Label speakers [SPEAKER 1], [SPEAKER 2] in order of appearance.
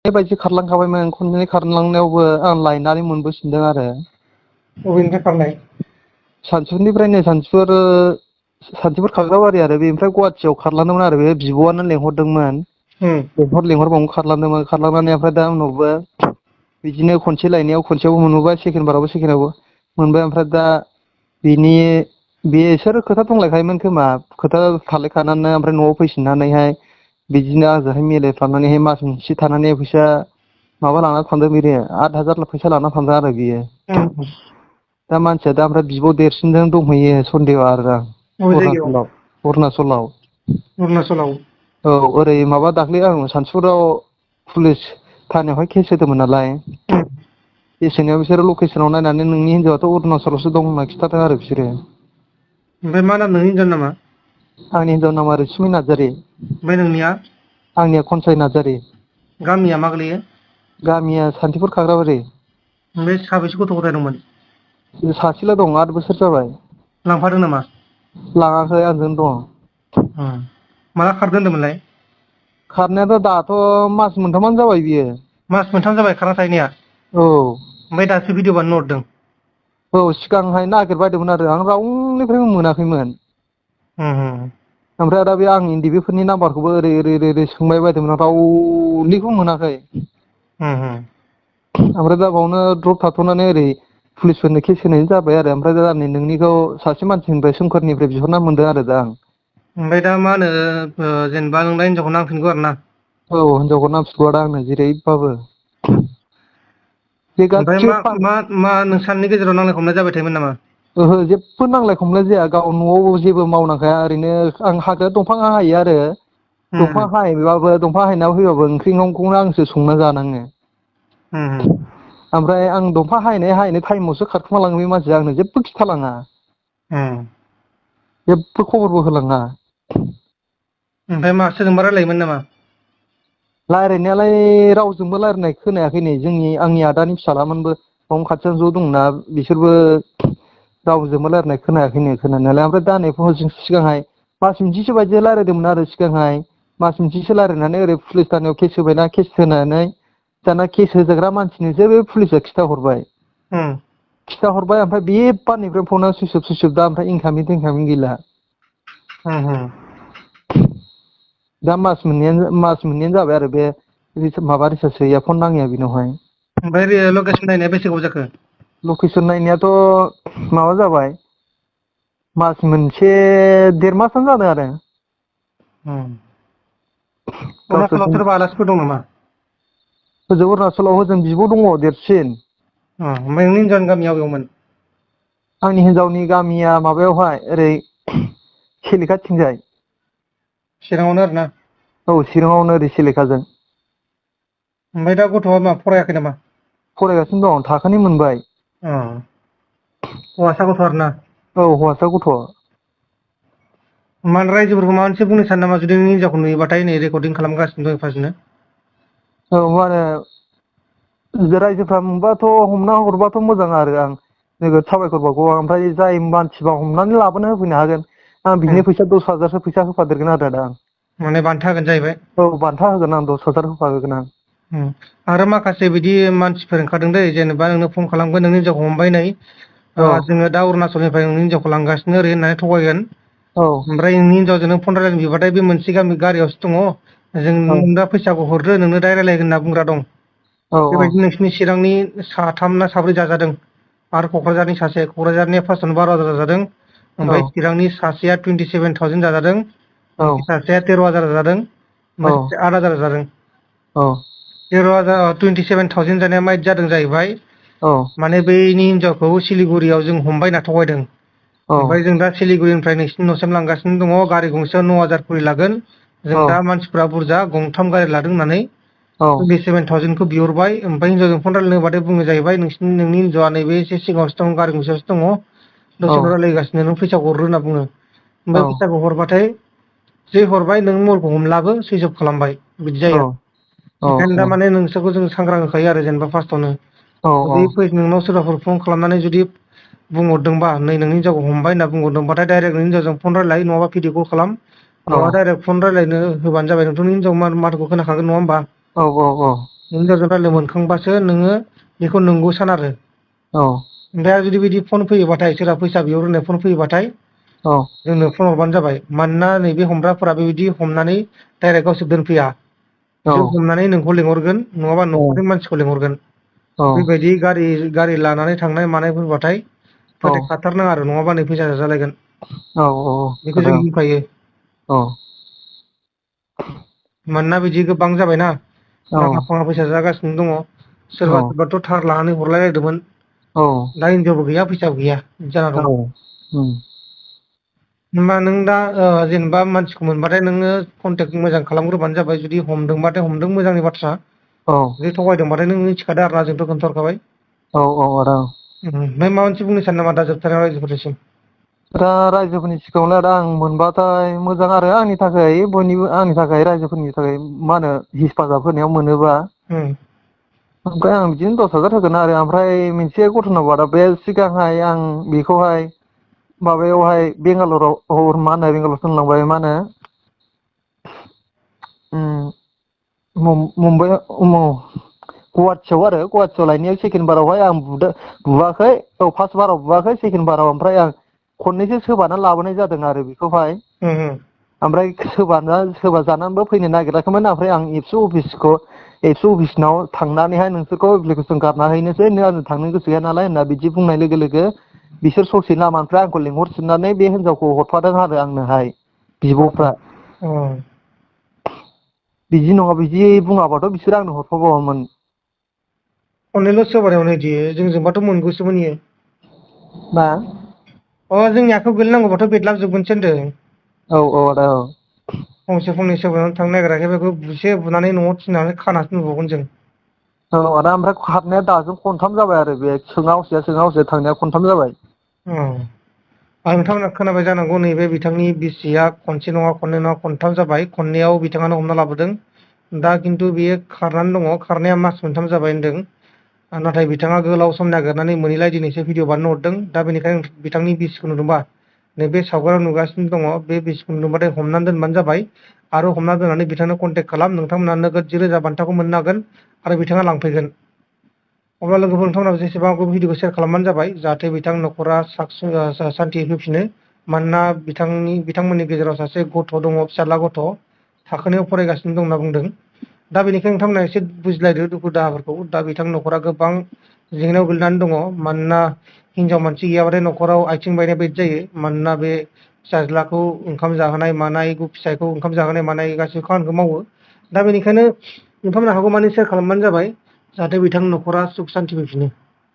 [SPEAKER 1] बेबायदि खारलांखाबायमोन खननै खारलांनायावबो आं लायनानै मोनबोफिनदों आरो।
[SPEAKER 2] बबेनिफ्राय खारनाय?
[SPEAKER 1] सानसुनिफ्रायनो सानथिफुर खाग्राबारि आरो बेनिफ्राय गुवाहाटियाव खारलांदोंमोन आरो बे बिब'आनो लेंहरदोंमोन। लेंहरबावनो खारलांनानै ओमफ्राय दा उनावबो बिदिनो खनसे लायनायाव खनसेयावबो मोनबोबाय सेकेण्ड बारावबो सेकेण्डआवबो मोनबाय ओमफ्राय दा बिसोरो खोथा दंलायखायोमोन खोमा खोथा थालायखानानै ओमफ्राय न'आव फैफिननानैहाय बिदिनो आंजोंहाय मिलायफ्लानानैहाय मास मोनसे थानानै फैसा माबा लाना थांदों बियो 8,000 फैसा लाना थांदों आरो बियो। दा मानसिया दा ओमफ्राय बिब' देरसिनजों दंहैयो सन्देह आरो आं
[SPEAKER 2] बबे जायगायाव
[SPEAKER 1] अरुणाचलाव
[SPEAKER 2] अरुणाचलाव
[SPEAKER 1] औ ओरै माबा दाख्लै आं सानतिफुराव पुलिस थानायावहाय केस होदोंमोन नालाय केस होनायाव बिसोरो लकेसनाव नायनानै नोंनि हिनजावाथ' अरुणाचलावसो दं होनना खिन्थादों आरो बिसोरो।
[SPEAKER 2] ओमफ्राय मा नाम नोंनि हिनजावनि नामा?
[SPEAKER 1] आंनि हिनजावनि नामा रैसुमै नार्जारि।
[SPEAKER 2] ओमफ्राय नोंनिया?
[SPEAKER 1] आंनिया खनसाय नार्जारि।
[SPEAKER 2] गामिया मा गोलैयो?
[SPEAKER 1] गामिया सान्थिफुर खाग्राबारि।
[SPEAKER 2] ओमफ्राय साबेसे गथ' गथाय दंमोन?
[SPEAKER 1] सासेल' दं 8 बोसोर जाबाय।
[SPEAKER 2] लांफादों नामा?
[SPEAKER 1] लाङाखै आंजोंनो दं।
[SPEAKER 2] माला खारदों होन्दोंमोनलाय?
[SPEAKER 1] खारनायाथ' दाथ' मास मोनथामानो जाबाय बियो।
[SPEAKER 2] मास मोनथाम जाबाय खारना थाहैनाया
[SPEAKER 1] औ
[SPEAKER 2] ओमफ्राय दासो भिडिअ बानायनो हरदों?
[SPEAKER 1] औ सिगांहाय नागिरबायदंमोन आरो आं रावनिफ्रायबो मोनाखैमोन। ओमफ्राय दा बे आं इन्दि बि फोरनि नाम्बारखौबो ओरै सोंबाय बायदोंमोन रावनिखौबो मोनाखै। ओमफ्राय दा बावनो द्रप थाथ'नानै ओरै पुलिसफोरनो केस होनाय जाबाय आरो ओमफ्राय दा नै नोंनिखौ सासे मानसिनिफ्राय सोमखोरनिफ्राय बिहरना मोनदों आरो दा आं।
[SPEAKER 2] ओमफ्राय दा मा होनो जेनेबा नोंना हिनजावखौ नांफिनगौ आरो ना?
[SPEAKER 1] औ हिनजावखौ नांफिनगौ दा आंनो जेरैबाबो। बे
[SPEAKER 2] ओमफ्राय
[SPEAKER 1] गासिबो
[SPEAKER 2] मा नोंसानि गेजेराव नांलाय खमलाय जाबाय थायोमोन नामा?
[SPEAKER 1] ओहो जेबो नांलाय खमलाय जाया गाव न'आव जेबो मावनांखाया ओरैनो आं हाग्रा दंफां हायो आरो दंफां हाहैबाबो दंफां हायनायाव फैबाबो ओंख्रि ओंखामखौनो आंसो संना जानाङो। ओमफ्राय आं दंफां हायनाय टाइमावसो खारखुमा लाङो बे मानसिया आंनो जेबो खिथालाङा। जेबो खबरबो होलाङा।
[SPEAKER 2] ओमफ्राय मा सोरजोंबा रायलायोमोन नामा?
[SPEAKER 1] रायलायनायालाय रावजोंबो रायलायनाय खोनायाखै नै आंनि आदानि फिसालामोनबो बावनो खाथियावनो ज' दंना बिसोरबो रावजोंबो रायलायनाय खोनायाखैनो खोनानायालाय ओमफ्राय दा नै सिगांहाय मास मोनसेसो बायदि रायलायदोंमोन आरो सिगांहाय मास मोनसेसो रायलायनानै ओरै पुलिस थानायाव केस होबायना केस होनानै दाना केस होजाग्रा मानसिनोसो बे पुलिसा खिथाहरबाय। खिथाहरबाय ओमफ्राय बे बारनिफ्राय फना सुइसअफ दा ओमफ्राय इनकामिं थिनकामिं गैला। दा मास मोननैयानो जाबाय आरो बे माबा रिसार्ज सोयैया फन नाङैया बेनावहाय।
[SPEAKER 2] ओमफ्राय लकेसन नायनाया बेसे गोबाव जाखो?
[SPEAKER 1] लकेसन नायनायाथ' माबा जाबाय मास मोनसे 1.5 मासानो जादों आरो।
[SPEAKER 2] अरुणाचलाव
[SPEAKER 1] गावसोरजों
[SPEAKER 2] सोरबा आलासिफोर दं नामा?
[SPEAKER 1] होजों अरुणाचलाव होजों बिब' दङ देरसिन।
[SPEAKER 2] ओमफ्राय नोंनि हिनजावनि गामिया अबेयावमोन?
[SPEAKER 1] आंनि हिनजावनि गामिया माबायावहाय ओरै सिलिखाथिंजाय।
[SPEAKER 2] चिराङावनो आरोना?
[SPEAKER 1] औ चिराङावनो ओरै सिलेखाजों।
[SPEAKER 2] ओमफ्राय दा गथ'आ मा फरायाखै नामा?
[SPEAKER 1] फरायगासिनो दं थाखोनै मोनबाय।
[SPEAKER 2] हौवासा गथ' आरोना?
[SPEAKER 1] औ हौवासा गथ'।
[SPEAKER 2] मानो रायजोफोरखौ माबा मोनसे बुंनो सानो नामा जुदि नोंनि हिनजावखौ नुयोबाथाय नै रेकर्डिं खालामगासिनो दं एफाजिनो?
[SPEAKER 1] औ रायजोफ्रा नुबाथ' हमना हरबाथ' मोजां आरो आं नोगोद साबायखर बावगौ ओमफ्राय जाय मानसिबा हमनानै लाबोनो होफैनो हागोन आं बिनो फैसा 10,000सो फैसा होफादेरगोन आरो दा आं।
[SPEAKER 2] माने बान्था होगोन जाहैबाय?
[SPEAKER 1] औ बान्था होगोन आं 10,000 होफाहोगोन आं।
[SPEAKER 2] आरो माखासे बिदि मानसिफोर ओंखारदों दै जेनेबा नोंनो फन खालामगोन नोंनि हिनजावखौ हमबाय नै
[SPEAKER 1] औ
[SPEAKER 2] जोङो दा अरुणाचलनिफ्राय नोंनि हिनजावखौ लांगासिनो ओरै होननानै थगायगोन।
[SPEAKER 1] औ
[SPEAKER 2] ओमफ्राय नोंनि हिनजावजों नों फन रायलायनो बिबाथाय बे मोनसे गारियावसो दङ
[SPEAKER 1] औ
[SPEAKER 2] जों दा फैसाखौ हरदो नोंनो दाय रायलायगोन होनना बुंग्रा दं।
[SPEAKER 1] औ
[SPEAKER 2] बेबायदिनो नोंसिनि चिरांनि साथाम ना साब्रै जाजादों आरो क'क्राझारनि सासे क'क्राझारनिया फार्स्टआवनो 12,000 जाजादों।
[SPEAKER 1] औ
[SPEAKER 2] ओमफ्राय चिरांनि सासेया 27,000 जाजादों।
[SPEAKER 1] औ
[SPEAKER 2] ओमफ्राय सासेया 13,000 जादों
[SPEAKER 1] औ
[SPEAKER 2] ओमफ्राय सासेया 8,000 जादों।
[SPEAKER 1] औ
[SPEAKER 2] 27,000 जानाया मायदि जादों जाहैबाय
[SPEAKER 1] औ
[SPEAKER 2] माने बैनि हिनजावखौ सिलिगुरियाव जों हमबाय होनना थगायदों।
[SPEAKER 1] औ
[SPEAKER 2] ओमफ्राय जों दा सिलिगुरिनिफ्राय नोंसिनि न'सिम लांगासिनो दङ गारि गंसेयाव 9,000 खरि लागोन। जों दा मानसिफ्रा बुरजा गंथाम गारि लादों होननानै
[SPEAKER 1] औ
[SPEAKER 2] 27,000खौ बिहरबाय ओमफ्राय हिनजावजों फन रायलायनो होबाथाय बुङो जाहैबाय नोंनि हिनजावा नैबे एसे सिगाङावसो दं गारि गंसेयावसो दङ। दसेल' रायलायगासिनो नों फैसाखौ हरग्रो होनना बुङो ओमफ्राय फैसाखौ हरबाथाय जै हरबाय नों मबाइलखौ हमलाबो सुइस अफ खालामबाय बिदि जायो आरो। ओंखायनो दा माने नोंसोरखौ जों सांग्रां होखायो आरो जेनेबा फार्स्टआवनो जुदि नोंनाव सोरबाफोर फन खालामनानै जुदि बुंहरदोंबा नै नोंनि हिनजावखौ हमबाय होनना बुंहरदोंबाथाय डाइरेक्ट नोंनि हिनजावजों फन रायलाय नङाबा भिडिअ कल खालाम। नङाबा डाइरेक्ट फन रायलायनो होबानो जाबाय नोंथ' नोंनि हिनजाव माथोखौ खोनाखागोन नङा होमबा?
[SPEAKER 1] औ औ औ
[SPEAKER 2] हिनजावजों रायज्लायनो मोनखांबासो नोङो बेखौ नंगौ सान आरो
[SPEAKER 1] औ
[SPEAKER 2] ओमफ्राय जुदि बिदि फन फैयोबाथाय सोरबा फैसा बिहरनाय फन फैयोबाथाय
[SPEAKER 1] औ
[SPEAKER 2] जोंनो फन हरबानो जाबाय मानोना नैबे हमग्राफोरा बेबायदि हमनानै डाइरेक्ट गावसोर दोनफैया
[SPEAKER 1] औ
[SPEAKER 2] बिसोर हमनानै नोंखौ लिंहरगोन नङाबा न'खरनि मानसिखौ लिंहरगोन
[SPEAKER 1] औ
[SPEAKER 2] बेबायदि गारि लानानै थांनाय मानायफोरबाथाय
[SPEAKER 1] औ
[SPEAKER 2] फोथायखाथारनाङा आरो नङाबा नै फैसा जालायगोन
[SPEAKER 1] औ
[SPEAKER 2] बेखौ जों
[SPEAKER 1] खोनादों
[SPEAKER 2] बुंखायो
[SPEAKER 1] औ
[SPEAKER 2] मानोना बिदि गोबां जाबायना
[SPEAKER 1] औ
[SPEAKER 2] लाखा फाखा फैसा जागासिनो दङ
[SPEAKER 1] औ
[SPEAKER 2] सोरबा सोरबाथ' थार लानानै हरलायलायदोंमोन
[SPEAKER 1] औ
[SPEAKER 2] दा हिनजावबो गैया फैसाबो गैया जाना दं होमबा नों दा जेनेबा मानसिखौ मोनबाथाय नोङो कन्टेक्ट मोजां खालामग्रोबानो जाबाय जुदि हमदोंबाथाय हमदों मोजांनि बाथ्रा
[SPEAKER 1] औ
[SPEAKER 2] जुदि थगायदोंबाथाय नों मिथिखादो आरोना जोंथ' खोन्थाहरखाबाय
[SPEAKER 1] औ औ आदा
[SPEAKER 2] ओमफ्राय माबा मोनसे बुंनो सानो नामा दा जोबथारनायाव रायजोफोरनिसिम
[SPEAKER 1] दा रायजोफोरनि सिगाङावलाय दा आं मोनबाथाय मोजां आरो आंनि थाखाय बयनिबो आंनि थाखाय रायजोफोरनि थाखाय मा होनो हेफाजाब होनायाव मोनोबा ओमफ्राय आं बिदिनो 10,000 होगोन आरो ओमफ्राय मोनसे घटना बाव बे सिगांहाय आं बेखौहाय माबायावहाय बेंगालराव मा होनो बेंगालराव होनलांबाय मा होनो मुम्बाइ गुवाहाटियाव आरो गुवाहाटियाव लायनायाव सेकेण्ड बारावहाय आं बुवाखै औ फार्स्ट बाराव बुवाखै सेकेण्ड बाराव ओमफ्राय आं खननैसो सोबाना लाबोनाय जादों आरो बेखौहाय ओमफ्राय सोबा जानानैबो फैनो नागिराखैमोन ओमफ्राय आं एबसु अफिसनाव थांनानैहाय नोंसोरखौ एप्लिकेसन गारना हैनोसै आं थांनो गोसो गैया नालाय होनना बिदि बुंनाय लोगो लोगो बिसोर ससे लामानिफ्राय आंखौ लिंहरफिननानै बे हिनजावखौ हरफादों आरो आंनोहाय बिब'फ्रा बिदि नङा बिदि बुङाबाथ' बिसोर आंनो हरफाबावामोन
[SPEAKER 2] खननैल'सो होबाय इदि जोंजोंबाथ' मोनगौसोमोन इयो
[SPEAKER 1] मा
[SPEAKER 2] जोंनि आखायाव गोलैनांगौबाथ' बेदलाबजोबगोनसो होनदों
[SPEAKER 1] औ औ आदा औ
[SPEAKER 2] फंसे फंनै सोबनानै थांनो नागिराखै बेखौ बुसे बुनानै न'आव थिननानै खानासो दोनबावगोन जों
[SPEAKER 1] औ आदा ओमफ्राय हाबनाया दाजों खनथाम जाबाय आरो बे सोङा हसिया थांनाया खनथाम जाबाय
[SPEAKER 2] नोंथांमोना खोनाबाय जानांगौ नैबे बिथांनि बिसिया खनसे नङा खननै नङा खनथाम जाबाय खननैयाव बिथाङानो हमना लाबोदों दा खिन्थु बियो खारनानै दङ खारनाया मास मोनथाम जाबाय होनदों नाथाय बिथाङा गोलाव सम नागिरनानै मोनैलाय दिनैसो भिडिअ बानायनो हरदों दा बेनिखायनो बिथांनि बिसिखौ नुदोंबा नैबे सावगारियाव नुगासिनो दङ बे बिसिखौ नुदोंबाथाय हमनानै दोनबानो जाबाय आरो हमना दोननानै बिथांनो कन्टेक्ट खालाम नोंथांमोना नोगोद 10,000 बान्थाखौ मोननो हागोन आरो बिथाङा लांफैगोन अब्ला लोगोफोर नोंथांमोना जेसेबां हागौ भिडिअखौ शेयार खालामबानो जाबाय जाहाथे बिथां न'खरा सान्थियै फैफिनो मानोना बिथांमोननि गेजेराव सासे गथ' दङ फिसाला गथ' थाखोनायाव फरायगासिनो दं होनना बुंदों दा बेनिखायनो नोंथांमोना एसे बुजिलायदो दुखु दाहाफोरखौ दा बिथांनि न'खरा गोबां जेंनायाव गोलैनानै दङ मानोना हिनजाव मानसि गैयाबाथाय न'खराव आथिं बायनाय बायदि जायो मानोना बे फिसाज्लाखौ ओंखाम जाहोनाय मानाय फिसायखौ ओंखाम जाहोनाय मानाय गासिबो खामानिखौ मावो दा बेनिखायनो नोंथांमोना हागौमानि सेयार खालामबानो जाबाय जाहाथे बिथांनि न'खरा सुख सान्थि फैफिनो